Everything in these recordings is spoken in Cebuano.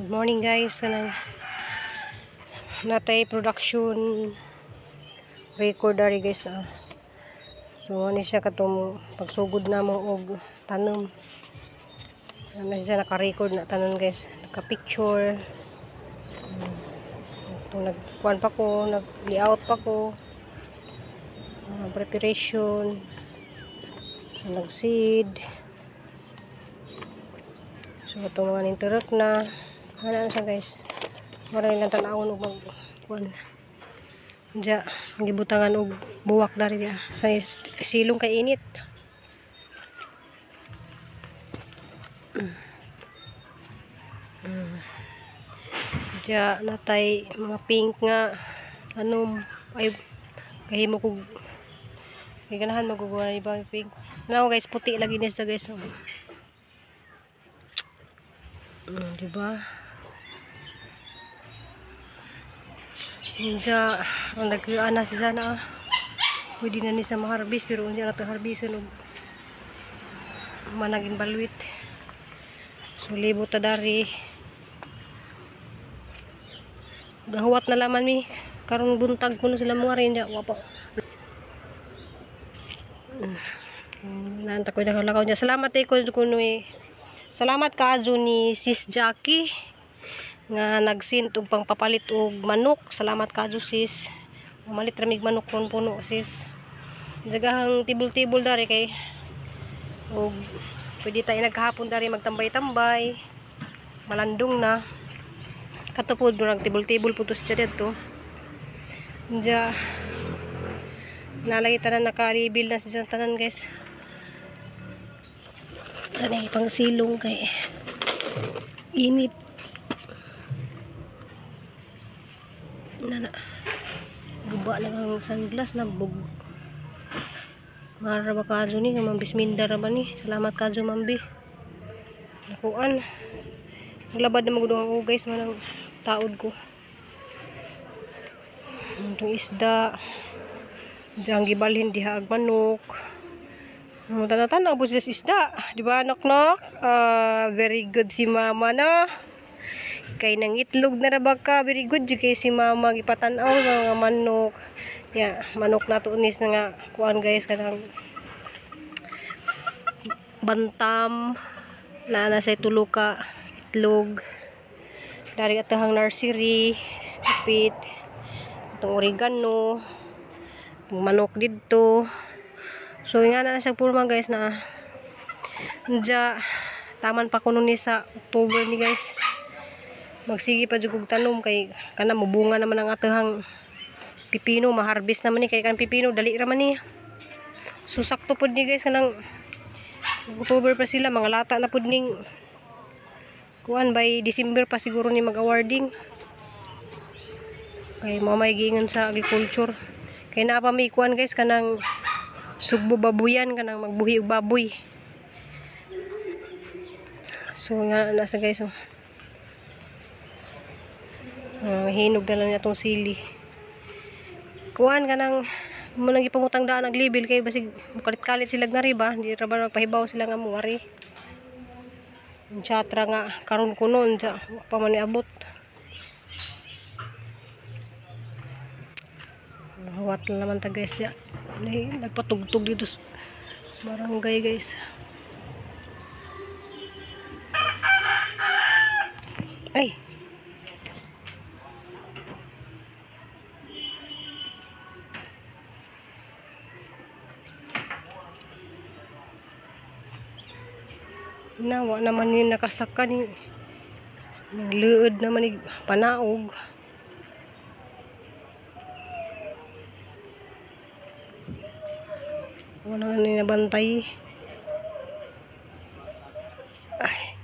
Good morning, guys. Kanang natay production record dari, guys, na. So ano siya katong pagsugod na mo og tanom. Ano siya, naka-record na tanon, guys. Naka-picture. Ito, nagkuan pa ko, nag-layout pa ko. Preparation. So nag-seed. So itong mga ninturok na. Ano na siya, guys. Mara nilang tan-awon og mag kuan. Diya, ang gibutangan og buwak dari diya. Sa silong kay init. Diya natay mga pink nga anom ay kahimo kog kay ganahan maguguha na iba pink. Now guys, puti lagi ni siya, guys. Diba? Unsa ang nagkuan na siya na pwede na ni sa maharbis, pero unya na to harbison og managing balwit. So libot ta dari. Gahuwat na laman mi karong buntag kuno sila mga rin diya wa pa. Nanta ko nakalakaw niya. Salamat eh ko kuno eh. Salamat kaadyo ni Sis Jackie nga nagsint og pangpapalit og manok. Salamat kaadyo, sis. Mamalit ramig manok kon puno, sis. Jagahang tibol-tibol dari kay og pwede tayo nagkahapon dari magtambay-tambay. Malandong na. Katupod murag tibol-tibol putos siya didto. Diya nalagi tanan nakalibil na siya tanan, guys. Sa may pangsilong kay init. Nana. Guba lang ang sunglass na bug. Mara ba kaadyo ni nga mambisminda ra ba ni. Salamat kaadyo, mambi. Nakuan. Naglabad na magudong ako, guys, manang taod ko. Itong isda. Diyan gibalhin diha ag manok. Tanaw-tanaw po sila sa isda. Di ba, Nok-Nok? Very good si mama, no? Kay nang itlog na ra ba ka? Very good jud kay si mama gipatan-aw sa mga manok. Ya, manok na to unis na nga kuan, guys, kanang bantam na nasa tulo ka itlog. Dari atahang nursery, kapit, itong oregano, itong manok didto. So nga na siya purma, guys, na dya taman pa kuno ni sa October ni, guys. Magsige pa jud kog tanom kay kana mobunga naman ang atahang pipino, maharvest naman ni kay kan pipino dali ra man ni. So sakto pud ni, guys, kanang October pa sila mga lata na pud ning kuan by December pa siguro ni mag-awarding. Kay mao may giingon sa agriculture. Kay naa pa may kuan, guys, kanang sugbo babuyan, kanang magbuhi og baboy. So nga nasa, guys, oh. Hinog na lang niya tong sili. Kuan kanang mo nang gipangutang daan ang level kay basig mukalit-kalit sila nga ba, di ra ba magpahibaw sila nga muari. Chatra nga karon kuno unsa wa pa man niabot. Huwat na naman ta, guys, ya. Nagpatugtog dito sa barangay, guys. Ay. Nawa naman ni nakasaka ni nagluod naman ni panaog. Wala na ni nabantay. Ay.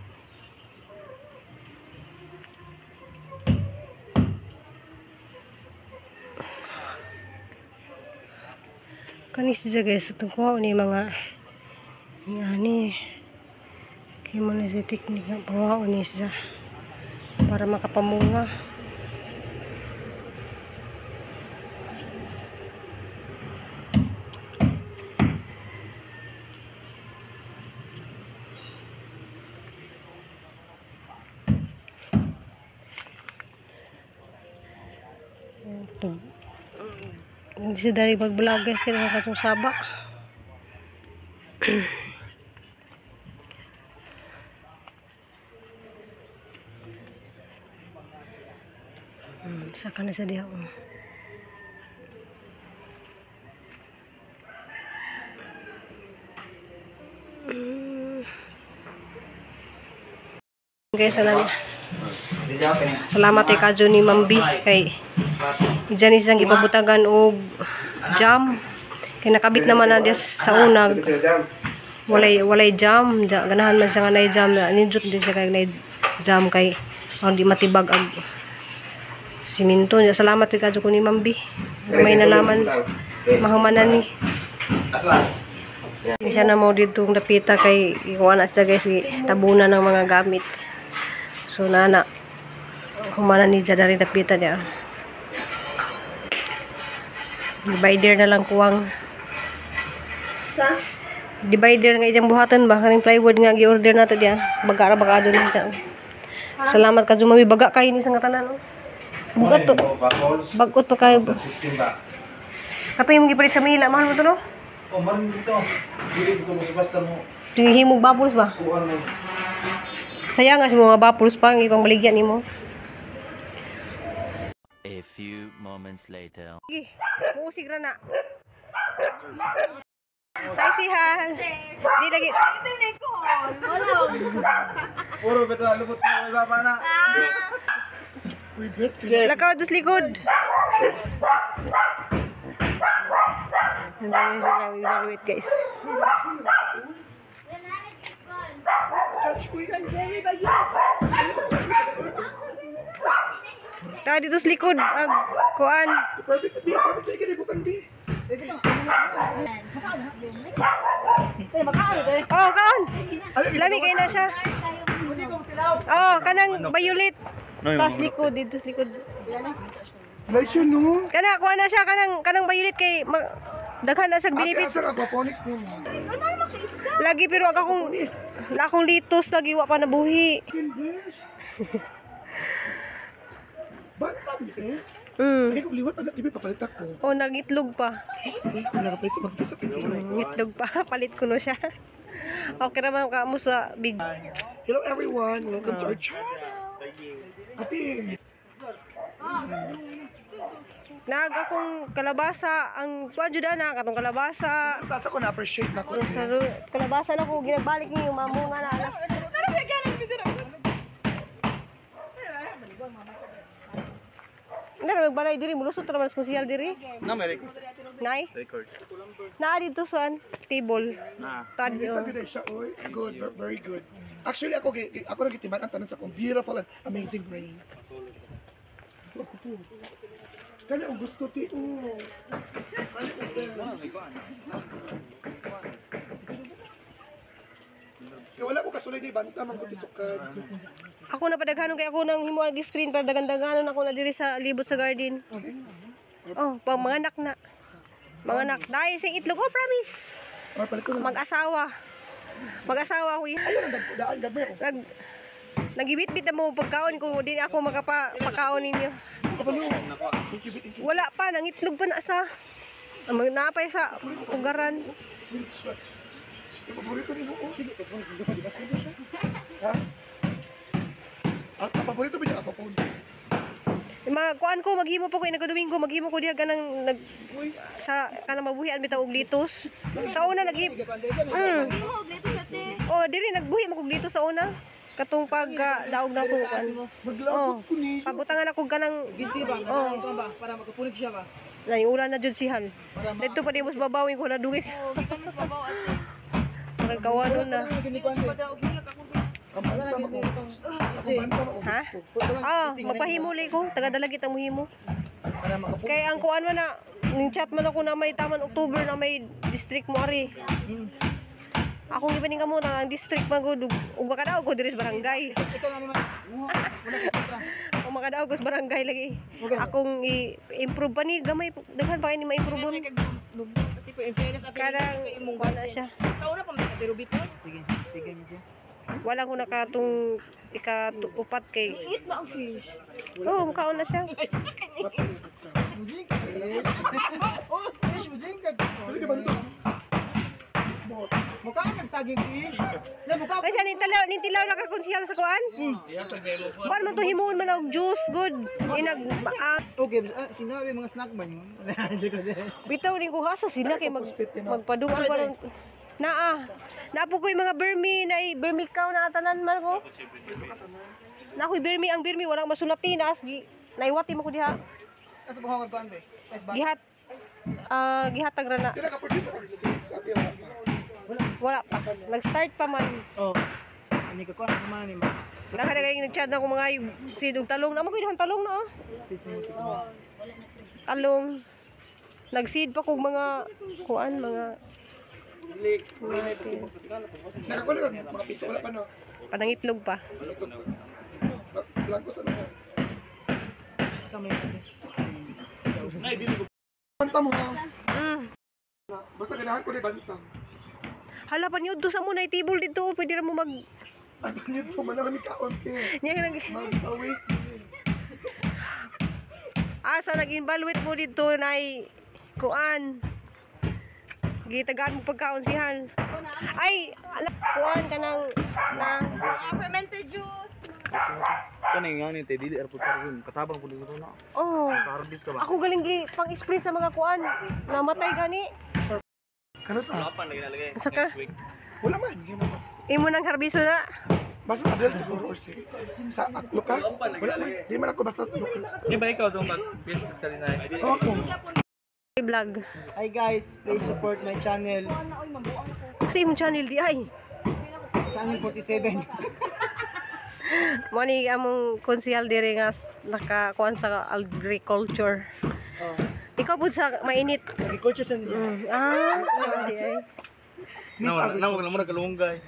Kani siya, guys, itong kuha ni mga ani. Kaya mo na siya teknik nga pangaon ni siya para makapamunga. Hindi siya dari mag-vlog guys kaya nakatong saba. Saka na siya diha. Guys, salamat kay Kadyo ni Mambi kay diyan isang gipabutagan og jam. Kay nakabit naman na diya sa unag. Walay jam, ganahan man siya nga nay jam, nindot din siya kay nay jam kay aron di matibag ang siminto. Salamat kay Kadyo ni Mambi. May nalaman mahumanan ni. Hindi siya na mo dito ang dapita kay ikuha na siya guys, tabunan ng mga gamit. So nana humanan ni siya dari dapita niya. Divider na lang kuwang. Sa? Divider nga iyang buhatan ba? Kaning plywood nga gi-order nato diya. Baga ra baka adto niya. Salamat ka Mami, baga kayo ni sa nga tanan. Bugat to. Bagot pa kayo. Kato yung gipalit sa Manila, mahal mo to no? Oh, maron dito. Dili dito mo basta mo. Himog bubbles ba? Sayang nga sa mga bubbles pa ang ibang baligyan nimo. A few moments later. Sige, muusig ra na. Tay sihan. Di lagi. Puro beta lubot mo ibaba na. Lakaw dos likod. Evaluate guys. Ta dito sa likod ag kuan. Perfect B, perfect B. Oh, kaon. Lami kay na siya. Oh, kanang violet. Tas likod dito sa likod. Like siya no. Kana kuan na siya kanang violet kay daghan na sa benefit. Ate, asa aquaponics nimo? Lagi pero akong litos lagi wa pa nabuhi. Bantam eh. Kaya kung liwat anak ibi papalitak ko. Oh, nagitlog pa. Okay, kung nakapesa magpesa kay. Itlog pa, palit ko no siya. Okay ra man ka mo sa big. Hello everyone, welcome to our channel. Ate. Nag akong kalabasa ang kuan jud ana katong kalabasa. Tasa ko na appreciate na ko. Sa kalabasa na ko ginabalik niyo mamunga na alas. Ngano magbalay diri mulusot ra man sa kusiyal diri. Na may record. Nay. Record. Naa dito suan table. Na. Tadi. Good siya, oy. Good, very good. Actually ako ako ra gitiman ang tanan sa akong beautiful and amazing brain. Kani ang gusto ti oh. Kaya wala ko kasulay ni banta man ko tisukad. Ako na padaghanon kay ako nang himo ang screen para dagan-daganon ako na diri sa libot sa garden. Oh, pang mga anak na. Mga anak, dahil sa itlog, oh promise. Mag-asawa. Mag-asawa ko. Ayun ang daan gagmay ko. Nagibit-bit na mo pagkaon kung di ako makapakaon ninyo. Wala pa, nangitlog pa na sa napay sa ugaran. Paborito nimo. Sige, ha? Ang paborito ba niya ako po? Mga kuan ko maghimo po ko nagadomingo maghimo ko diha ganang nag sa kanang mabuhian bitaw og litos. Sa una naghi. Oh, diri nagbuhi mo kog litos sa una. Katong pag daog na ko kuan. Maglabot ko ni. Pabutangan ako ganang Busy ba? Oh. Para makapunig siya ba? Nay ulan na jud si Hal. Dito pa di mo babawin ko na dugis. Parang kawanon na. Ha? Ah, magpahimo lay ko. Taga-dalagit ang muhimo. Kay ang kuan man na ning chat man ako na may taman October na may district mo ari. Akong gipaning kamo ang district man gud ug makadaog ko diri sa barangay. O makadaog ko sa barangay lagi. Akong i-improve pa ni gamay daghan pa kay ni ma-improve. Kanang kuan na siya. Sige, sige siya. Wala ko nakatong ika-upat kay Eat na ang fish. Oh, mukhaon na siya. Mujing ka. Oh, fish mujing ka. Pwede ka ba dito? Bot. Mukha kang saging eh. Na mukha. Ay siya ning tilaw nakakonsyal sa kuan? Kuan man to himuon man og juice good. Inag Okay, sinabi mga snack ba yun? Bitaw ning kuha sa sila kay magpadungan ko ron. Naa. Naapo ko'y mga bermi na bermi kaw na tanan man ko. Na ako'y bermi ang bermi walang masulati na as naiwati mo ko diha. Asa ba ko kuan be? Gihat gihatag ra na. Kaya nakaproduce ang seeds. Abi wala pa. Wala pa. Nag-start pa man. Oh. Ani ka kuan man ni ma. Naka nag-chat na ko mga seed og talong. Namo ko dihang talong na. Seeds ni ko. Talong. Nag-seed pa kog mga kuan mga Nakakuha na mga piso wala pa no. panangitlog pa. Blanco sa mga. Kami. Banta mo. Basta ganahan ko ni banta. Hala pa niyo sa mo na table dito, pwede ra mo mag Ano nito man naman ni kaon ke. niya nag Mag-awis. Asa nag-invaluate mo dito nay kuan. Gitagaan mo pagkaon sihan. Ay, kuan kanang na Fermented juice. Kanay nga ni te dili airport karon katabang pud dito na. Oh. Harvest ka ba? Ako galing gi pang spray sa mga kuan. Namatay gani. Kano sa? Asa ka? Wala man. Yun ako. Imo nang harbiso na. Basta Adel siguro or si sa Aklo ka? Wala man. Di man ako basta local. Di ba ikaw tong mag-business ka din ay? Oo ako. Vlog. Hi guys, please support my channel. Kasi imong channel di ay. Channel 47. Mo ni among konsehal diri nga nakakuan sa agriculture. Oh. Ikaw pud sa mainit. Agriculture sa Ah, di ay. Na wala mo nagkalunggay.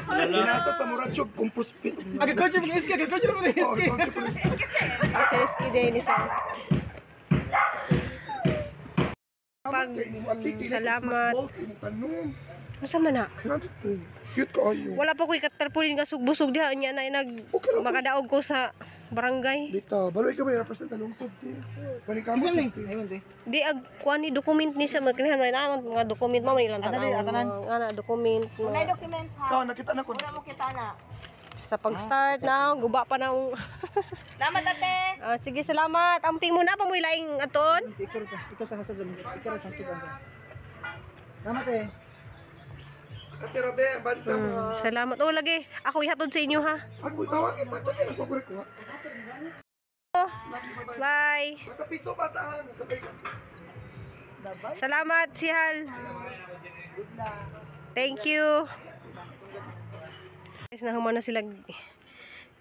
Pinasa sa Murachog, compost pit. Agriculture mga iski, agriculture mga Oo, iski. Sa SK day ni sa Pag salamat. Masa man na? Nandito. Cute ka ayo. Wala pa ko'y katarpulin nga sugbusog diha nya na nag Okay ra ko. makadaog ko sa barangay. Dito, balo ikaw may represent sa lungsod ti. Balik ka mo. Isa lang. Ayun te. Di ag kuan ni document ni siya magkinahan man na mga document mo man ilang Atanan, tan-aw. atanan. Nga na document May mga, documents ha. Ah, nakita na ko. Wala mo kita na. sa pag-start na guba pa na ang Salamat ate. Ah, sige salamat. Amping mo na pa mo ilaing aton. Ikaw ka. Ikaw sa hasad. Ikaw sa hasad. Salamat eh. Ate Robe, banta mo. Salamat. Oh lagi ako ihatod sa inyo ha. Ako tawag kita, tsaka na ko ko. Bye. Basta piso basahan. Salamat Sihal. Thank you. Guys, nahuman na sila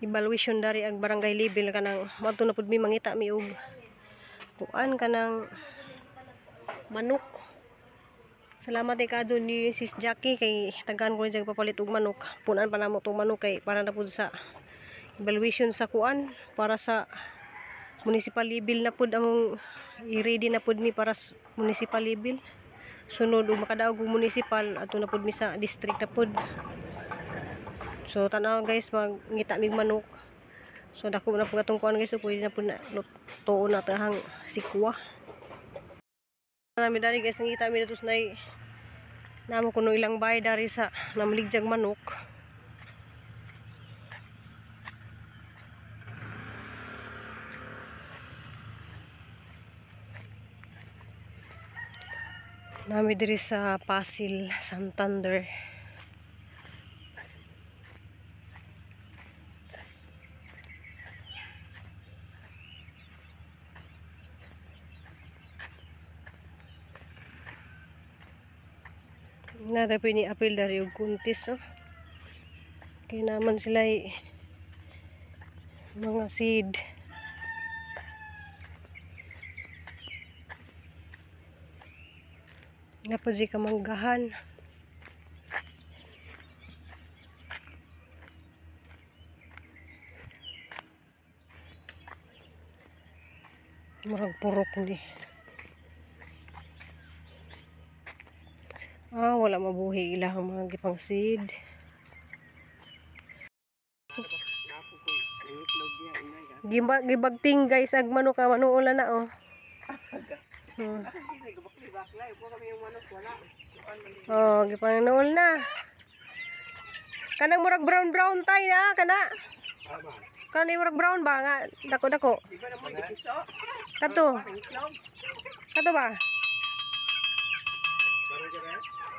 evaluation dari ang barangay level kanang madto na pud mi mangita mi og kuan kanang manok. Salamat kay kadto ni Sis Jackie kay tagaan ko ni papalit og manok. Punan pa namo tong manok kay para na pud sa evaluation sa kuan para sa municipal level na pud among i-ready na pud mi para sa municipal level. Sunod og makadaog og municipal adto na pud mi sa district na pud. So tanaw guys, mangita mig manok. So dako na pud atong kuan guys, so pwede na pud na lutoon na tahang sikwa. Nami dali guys, nangita mi dito sa nay namo kuno ilang bahay dari sa namaligyag manok. Nami diri sa Pasil, Santander. Nada ni apil dari og kuntis oh. Kaya naman sila mga seed. Napod si kamanggahan. Murag purok ni. Ah, wala mabuhi ilang mga gipang seed. Gibagting guys, ag manok ka manuola na oh. Oh, gipangnuol na. Kanang murag brown brown tay na kana. Kanang murag brown ba nga dako-dako. Kato. Kato ba?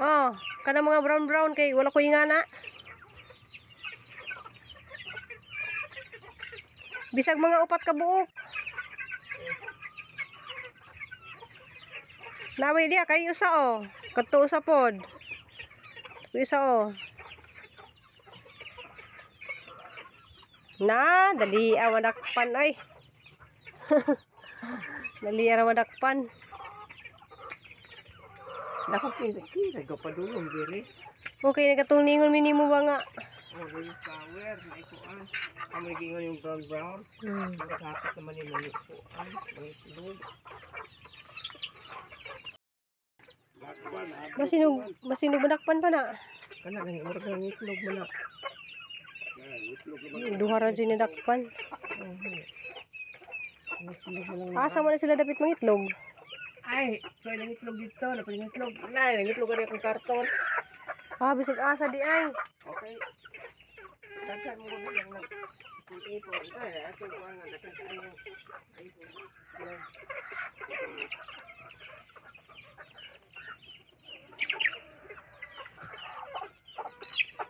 Oh, kanang mga brown brown kay wala ko ingana. Bisag mga 4 ka buok. Naway diya kay usa oh. Kadto usa pod. Usa oh. Na, dali awadakpan ay. Dali awadakpan. Nako kini nagpapadulong diri. Okay, nagatong ningon minimo ba nga? Oh, yung flower, na ikuan. Ang naging yung brown brown. Nakakit naman yung mga ikuan, mga itlog. Basinog madakpan pa na. Kana nang murag ng itlog man na. Duha ra jud ni dakpan. Asa man na sila dapit mangitlog? Ay, may nang itlog dito, na pwede itlog. Nay, nang itlog ari akong karton. Ah, bisag asa di ay. Okay. Daghan mo gud lang nag ipon. Ay, ato ko nga daghan kayo.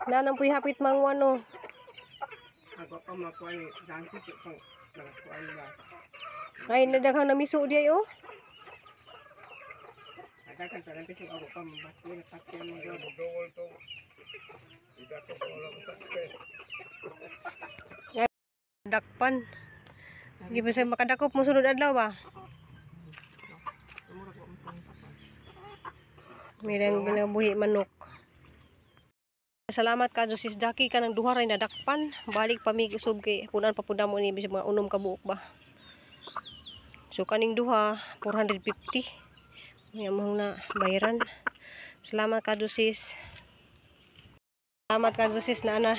Nanang puy hapit mangwano. Ako pa makuha ni dangki ko nakakuan ba. Ay, nadaghang namiso di ay oh. Daghan pa lang kasi ako pa mabati na pakyan mo gud. Dakpan. Hindi pa siya makadakop mo sunod adlaw ba? Mirang binabuhi manok. Salamat ka Sis Jackie ka ng duha ray nadakpan. Balik pa mi usab kay punan pa pud namo ni bisag mga 6 ka buok ba. So kaning duha 450. May among na bayaran. Salamat ka Sis. Salamat ka Sis na ana.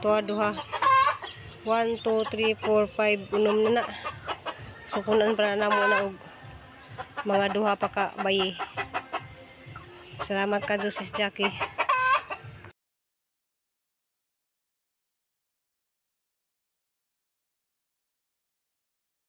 Tuwa duha. 1 2 3 4 5 unom na na. So kunan pa na namo na og mga duha pa ka bayi. Salamat ka Sis Jackie.